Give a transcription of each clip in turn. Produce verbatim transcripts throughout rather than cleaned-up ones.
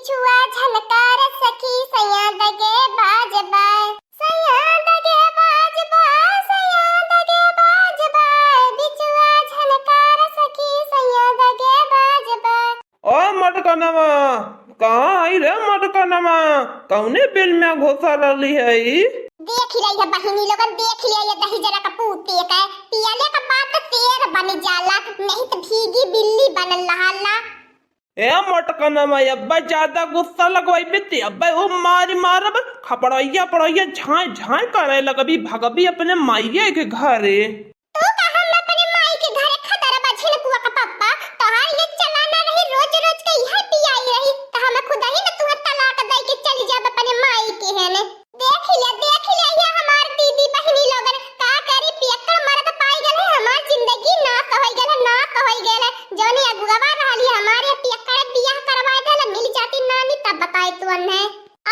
बिचुआ झनकार सखी सैया दगे बाज बाय, सैया दगे बाज बाय, सैया दगे बाज बाय, बिचुआ झनकार सखी सैया दगे बाज बाय। ओ मटकनवा, कहाँ आई रे मटकनवा? कौने बिल में घुसा रहली है ई? देख ले ये बहिनी लोगन, देख ले ये दही जरा का पूते का, पियले का बाद तो शेर बन जाला, नहीं तो भीगी बिल्ली बनल रहाला। ए मटकनवा, अब्बे ज्यादा गुस्सा लगवाइबे ते अब्बे वो मारी मारब, खपड़ैया पड़ैया झांय झांय करे लगबी, भगबी अपने माइये के घरे। तू का हम अपने माई के घरे खतरबा झिनकुआ का पप्पा, तोहार ये चलाना रही, रोज रोज के इहे पियाई रही, त हम खुद ही न तुहे तलाक दे के चली जाब अपने माई के हेने। देख ले, देख ले, ये हमार दीदी बहिनी लोगन, का करी, पियक्कड़ मरद पाई गल है, हमार जिंदगी नाश होई गल है, नाश होई गल है। जौनी अगुआवा रहली हमारे पियक्कड़ बियाह करवाए देल, मिल जाती नानी तब बताए तू अन्हे।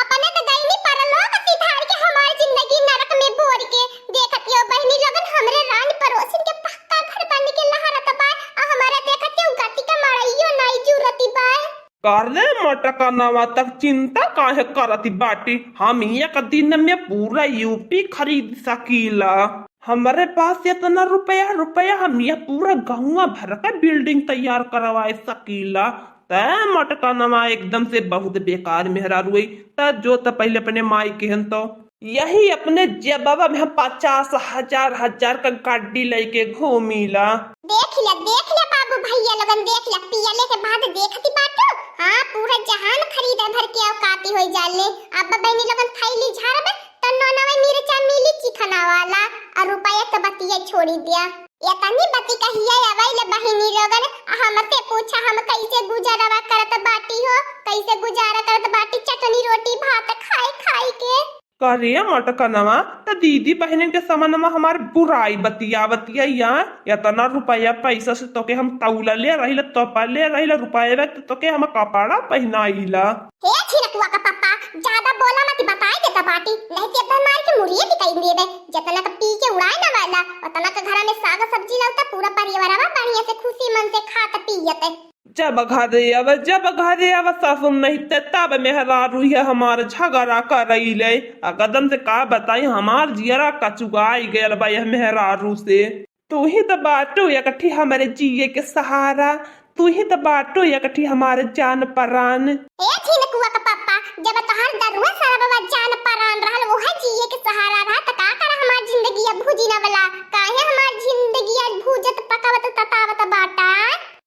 अपने त गईनी परलोक सिधार के हमार जिंदगी नरक में बोर के। देखत यो बहिनी लोगन, हमरे रानी पड़ोसिन के पक्का घर बन के लहरत बा, आ हमारा देखत यो गति का मड़इयो नाई जुरती बा। कारे मटकनवा, तक चिंता काहे करती बाटी? हम एक दिन में पूरा यूपी खरीद सकीला। हमरे पास इतना रुपया, रुपया हम यह पूरा गौवा भर का बिल्डिंग तैयार करवाए सकीला। तै मटकनवा एकदम से बहुत बेकार मेहरारू है। त जो त पहले अपने माई के हन तो यही अपने जेबवा में हम पचास हजार हजार का गाड़ी लेके घूमीला। देख ले, देख ले बाबू भैया लोगन, देख ले, पियले के बाद देखती बाटू, हाँ, पूरा जहान खरीदे भर के औकाती होई जाले। अब बहिनी लोगन थैली झारबे, त नौनवे मिर्चा मिली चिखना वाला, और रुपया के बतिया छोड़ी दिया। एतनी बती कहिया अवैल बहिनी लोगन, आ हमसे पूछा हम कैसे गुजारवा करत बाटी हो, कैसे गुजारा करत बाटी, चटनी रोटी भात खाए खाए के। करे मटकनवा, त दीदी बहिनन के समनवा हमार बुराई बतिया बतिया या, एतना रुपया पैसा से तोके हम तौला ले रहिला, तोपा ले रहिला, रुपया के तोके हम कपड़ा पहिनाइला। हे झिनकुआ का पप्पा, ज्यादा बोला मत, बताए देता बाटी, नहीं तो एकदम मार के मुड़िए निकाल देबे। जितना का पी के उड़ाए ना वाला, उतना का घर में साग सब्जी लौता, पूरा परिवारवा बढ़िया से खुशी मन से खात पियत। जब घरे आवा, जब घरे आवा सासुन, नहीं ते तब मेहरारू है हमार झगड़ा करैले। आ कदम से का बताई, हमार जियरा कचुआई गयल बा यह मेहरारू से। तू ही त बाटू एकठी हमरे जिए के सहारा, तू ही त बाटू एकठी हमारे जान परान। ए झिनकुआ का पप्पा, जब तोहार दरुआ सरबवा जान परान रहल, ओहे जिए के सहारा रहा, त का कर हमार जिंदगिया भूजी न वाला? काहे हमार जिंदगिया भूजत पकावत ततावत बाटा?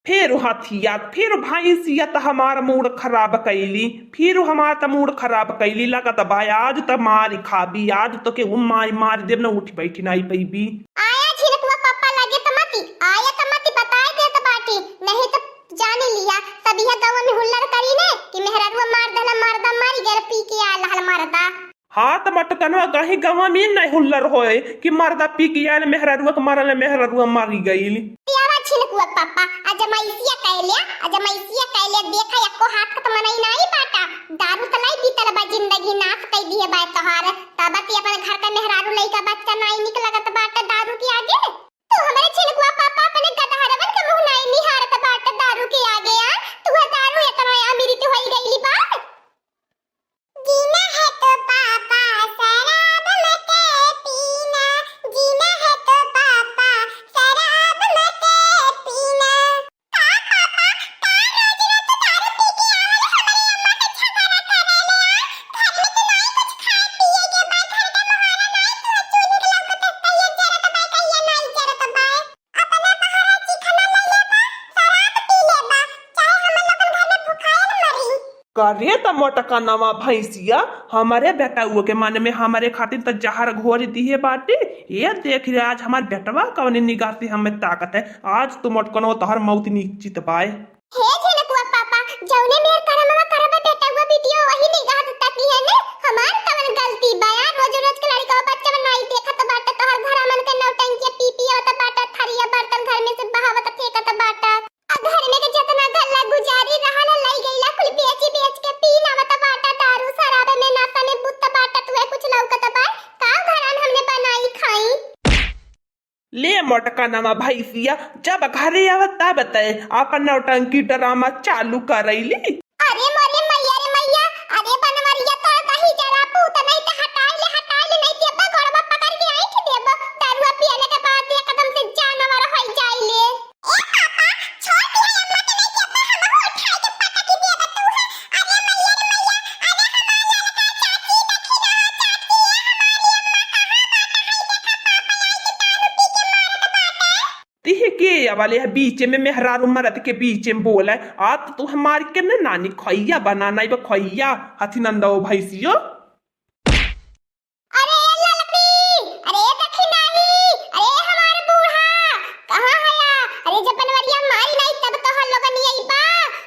फिर हथिया, फिर भैंसिया त हमार मूड खराब कैली, फिर हमार त मूड खराब कैली। लगत बा आज त मारी खाबी, आज तोके उ मारी मारी देब न, उठी बैठी नाई पैबी। आया झिनकुआ पप्पा लगे त मती, आया त मती बताए देत बाटी, नहीं त जान लिया, सब यह गाँव में हुल्लर करी ने कि मेहरारुआ मार देला, मर्दा मर गया, पी के आयल हल मर्दा। हाँ, त मटकनवा कहीं गाँव में नहीं हुल्लर होए कि मर्दा पी के आयल, मेहरारुआ के मारल, मेहरारुआ मरी गईल। पियावा छिनकुआ पापा, अजमैसिया कैले, अजमैसिया कैले, देखा एको हाथ का त मनई नाई बाटा, दारू त लाई पीतल बा, जिंदगी नाश कई दिए बा तोहार। तब ती अपन घर का मेहरारू लइका बच्चा नाई निक लगत बाटा दारू के आगे। तू हमरे छिनकुआ पापा अपने गदहरवन के मुँह नाई निहारत बाटा दारू के आगे, आ? तू दारू एतना अमृत होई गईली बा। जीना है तो पापा शराब मत पीना, जीना है तो पापा शराब मत पीना। का पापा, का रोज रोज तू दारू पी के आवल हमरी अम्मा से झगड़ा करेले आ? घर में तो नाई कुछ खाए पिए के बा, घर के मोहारा नाई तू चूल्ही के लौकत है, कहिया जरत बा, कहिया नाई जरत बा। अपना बहरा चिखना ले लेबा, शराब पी लेबा, चाहे हम लोगन घर में भुखायल मरी। करे त मोटका नवा भैंसिया, हमरे बेटउआ के मन में हमरे खातिर त जहर घोर दिहे बाटे। ए देख रे, आज हमार बेटवा कवने निगाह से हमें ताकत है, आज तो मोटकनवा तोहर मौत निश्चित बाय। हे झिनकुआ पापा, जौने मेर करमवा करबा बेटउआ बिटिया वही निगाह से ताकी है ने, हमार कवन गलती बा यार? रोज रोज के लड़का बच्चा नाई देखत बाटे, तोहर घरा मन के नौटंकी पी पी आवत बाटे, थरिया बर्तन घर में से बहावत फेंकत बाटे। आ घर में के जितना गल्ला गुजारी रहल है, लई गईला कुल बेची बेच के पी नावत बाटा दारू, शराब में नशा में बुत्त बाटा, तुहे कुछ लौकत बा? का घरान हमने बनाई खाई? ले मोटका नवा भैंसिया, जब घरे आवत तब तय अपन नौटंकी ड्रामा चालू करैली। अरे मोरे मैया रे वाले है बीचे में मेहरारू मरद के बीचे में बोले, आ तो तू हमार के न नानी खैया बनाना बा खैया, हथी नंदो भैंसियो। अरे ए ललकी, अरे ए दखिनाही, अरे ए हमार बूढ़ा, कहाँ हया? अरे जब बनवरिया मारी नाई तब तो हम लोगन ये बा।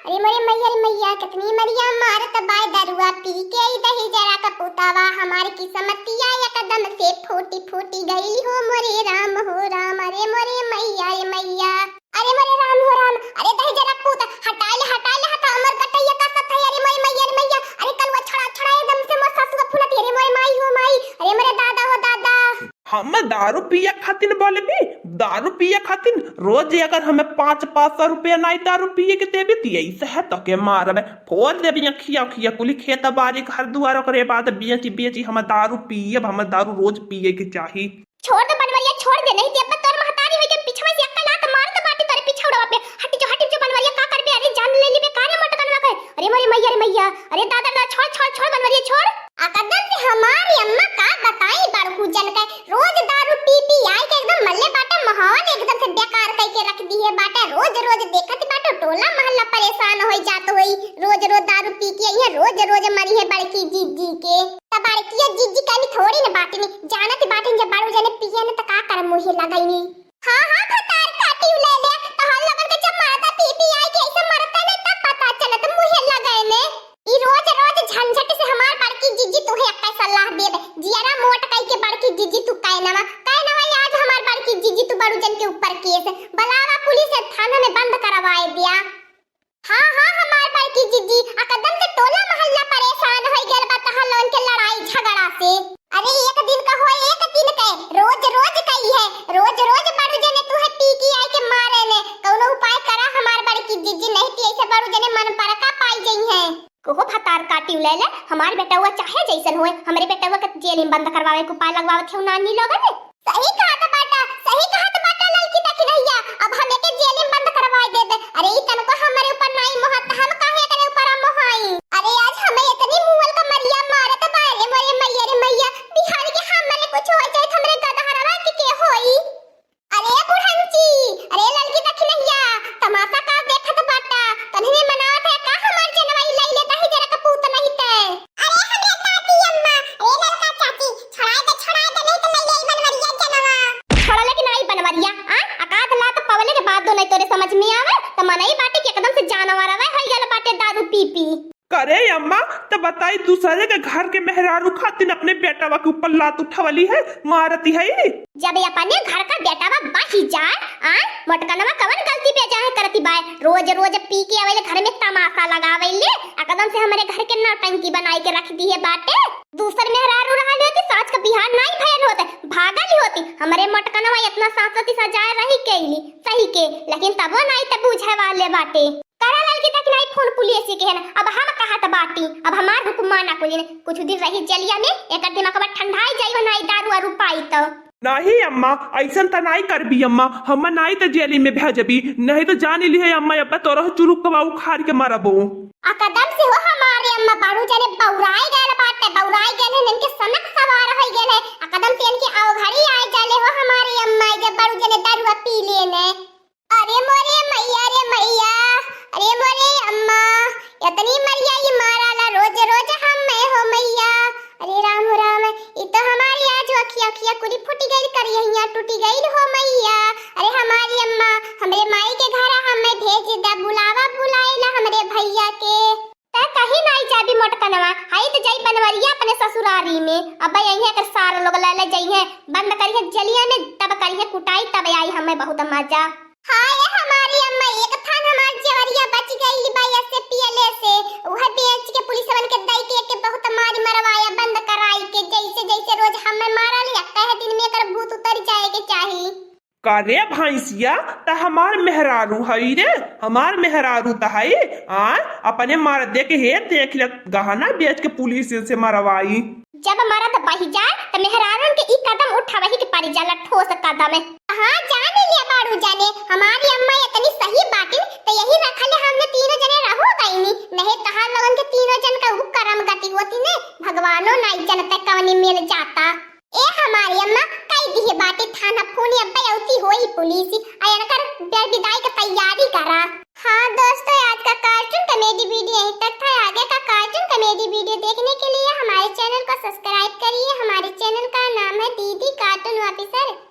अरे मोरे मैया रे मैया, कितनी मरिया मारत बाय दरुआ पी के ई दही जरा का पुतावा, हमार किस्मतिया एकदम से फूटी फूटी गई हो मोरे राम हो राम। अरे मोरे मैया रे मैया। अरे मोरे राम हो राम, अरे दही जरा पूत, हटाइले, हटाइले, हटा हमर गटैया का सत है, अरे मोरे मैया रे मैया, अरे कलुआ छोड़ा, छोड़ा एकदम से मोर सासु का फुलत, अरे मोरे माई हो माई, अरे मोरे दादा हो दादा। हम दारू पिए खातिर बोले भी, दारू पिए खातिर रोज अगर हमें पाँच, पाँच सौ रुपया नाई दारू पिए के देबी, तो यही से है तो के मारबे, फोड़ देबी अखिया, अखिया कुली खेत बारी घर दुआर, ओकरे बाद बेची, बेची हम दारू पिए, हम दारू रोज पिए के चाही। छोड़ दे बनवरिया, छोड़ दे, नहीं तो अब तोर महतारी होई के पीछवा से अक्का लात मार दे बाटी तोरे पीछौड़वा पे। हट जो, हट जो बनवरिया, का करबे? अरे जान ले लेबे का रे मोटकनवा के? अरे मोरे मैया रे मैया, अरे दादा ना, छोड़, छोड़, छोड़ बनवरिया, छोड़। अकदम से हमारी अम्मा का बताई बड़कू जन के, रोज दारू पी पी आई के एकदम मल्ले बाटे, माहौल एकदम से बेकार कई के रख दी है बाटे। रोज रोज देखत बाटे टोला महल्ला परेशान होई जात होई, रोज रोज दारू पी के आई है, रोज रोज मरी है बड़की जीजी के। त बड़किया जीजी कनी थोड़ी न बाटिनी, जानत बाटिन जब बड़ू जने पियन त का कर मुहे लगइनी। हाँ, हाँ, भतार काटी ले ले, तोहर लोगन के जब मरदा पी पी आई के ऐसे मरता न तब पता चलत मुहे लगइने। ई रोज रोज झंझट से हमार बड़की जीजी तुहे अक्का सलाह देब, जियरा मोट कई के बड़की जीजी तू कै नवा, कै नवा आज हमार बड़की जीजी तू बड़ू जन के ऊपर केस, बलावा पुलिस थाना में बंद करवाए दिया। हाँ, हाँ, हमार बड़की जीजी, अकदम से टोला महल्ला परेशान होई गयल बा तहां लोगन के लड़ाई झगड़ा से। अरे एक दिन का होए, एक दिन के, रोज रोज कई है, रोज रोज बड़ू जने तू है पी के आई के मारे ने, कौनो उपाय करा हमार बड़की जीजी, नहीं तो ऐसे बड़ू जने मन पर का पाई जई है। कोहो भतार काटी ले ले, हमार बेटवा चाहे जैसन होए, हमरे बेटवा के जेल में बंद करवावे के उपाय लगवावत है नानी लोगन। सही कहत बाटा, सही कहत बाटा ललकी दखिनहिया, अब हम एके जेल में बंद करवाई देबे। अरे ई तनको हमरे ऊपर नाई मोहत, हम काहे एकरे ऊपर मोहाई? अरे आज हमें इतनी मुअल का मरिया मारत बा, अरे मोरे मैया रे मैया, बिहान के हमरे कुछ हो जाए त हमरे गदहरवा के, के होई? अरे बुढ़ंची, अरे ललकी दखिनहिया, तमाशा का देखत बाटा? तन्हने मनावत है का हमार जनवा ई लइले दही जरा कपूत नहीं ते? अरे हमरे दादी अम्मा, अरे ललका चाची, छोड़ाए दे, छोड़ाए दे, नहीं तो लइले ई बनवरिया जनवा। छोड़ले कि नाई बनवरिया, आ? अकाध लात पवले के बाद दो नहीं तोरे समझ में आवे, त मनई बाटे कि एकदम से जानवर आवे, होई गल बाटे दारू पी पी। करे अम्मा, त बताई दूसरे के घर के मेहरारू खातिन अपने बेटवा के ऊपर लात उठवली है, मारती है। जब ये अपने घर का बेटवा बही जाए, आ, मोटकनवा कवन गलती पे जाए करती बाय, रोज रोज पी के आवेले घर में तमाशा लगावेले, एकदम से हमरे घर के नौटंकी बनाई के रख दी है बाटे। दूसर मेहरारू रहल होती, साँझ का बिहान नाई भयल होते, भागल ही होती। हमरे मोटकनवा इतना साँसती सजाए रही कैली, सही के, लेकिन तबो नाई त बूझे वाले बाटे। करा ललकी दखिनही फोन पुलिस के है ना, अब हम कहत बाटी, अब हमार हुकुम माना कुलिन, कुछ दिन रही जेलिया में, एकर दिमागवा ठंडाई जाई हो, नाई दारू आरू पाई तो। नहीं अम्मा, ऐसन त नाई करबी अम्मा, हम नाई त जेली में भेजबी, नहीं त जान लिहे अम्मा, अब तोरा चुरुकवा उखाड़ के मारबो। अकदम से हो हमारे अम्मा, बड़ू जने बौराई गयल बाटे, बौराई गयल है, इनके सनक सवार होई गयल है, अकदम से इनके अवघड़ी आए जाले हो हमारे अम्मा, जब बड़ू जने दारुआ पी लेने। अरे मोरे मैया रे मैया, अरे मोरे अम्मा, इतनी मरिया ई माराला रोज रोज हम मैं हो मैया। अरे राम हो राम, ई तो हमारी आज अखिया अखिया कुली फूटी गई, करिया टूटी गई हो मैया। अरे हमारी अम्मा, हमरे माई के घर हम मैं भेज दा, बुलावा बुलाइला हमरे भैया के। तै कहीं नाई जाबी मोटकनवा, हई त जाई बनवरिया अपने ससुरारी में। अब यही एकर सार लोग ले ले जइहे, बंद करिहे जलिया में, तब करिहे कुटाई, तब आई हमें बहुत मजा। हाय हमारी अम्मा, एक थान हमार जेवरिया बच गई बा ऐसे पियले से, वह बेच के पुलिस वालन के दई के, के बहुत मारी मरवाया बंद कराई के, जैसे जैसे रोज हमें मारल या कह दिन में एकर भूत उतर जाए के चाही। का रे भैंसिया, त हमार मेहरारू हई रे, हमार मेहरारू त हई। आ, अपने मरदे के हे देख ले, गहना बेच के पुलिस से मरवाई। जब मरद बहि जाए त मेहरारून के ई कदम उठावही के परि जाला, ठोस कदम। हाँ, जाने लिया बाड़ू जाने, हमारी अम्मा इतनी सही बाटिन, त यही रखल हमने तीनों जने रहो गईनी, नहीं तहार लोगन के तीनों जन का ऊ करम गति होती ने, भगवानो नाई जनते कवनी मिल जाता। ए हमारी अम्मा, आई दिहे बाटे थाना फोन, अब्बे औती होई पुलिस, आ एनकर ब-, विदाई का तैयारी करा। हाँ दोस्तों, आज का cartoon comedy video यहीं तक था। आगे का cartoon comedy video देखने के लिए हमारे channel को subscribe करिए। हमारे channel का नाम है दीदी Cartoon Officer।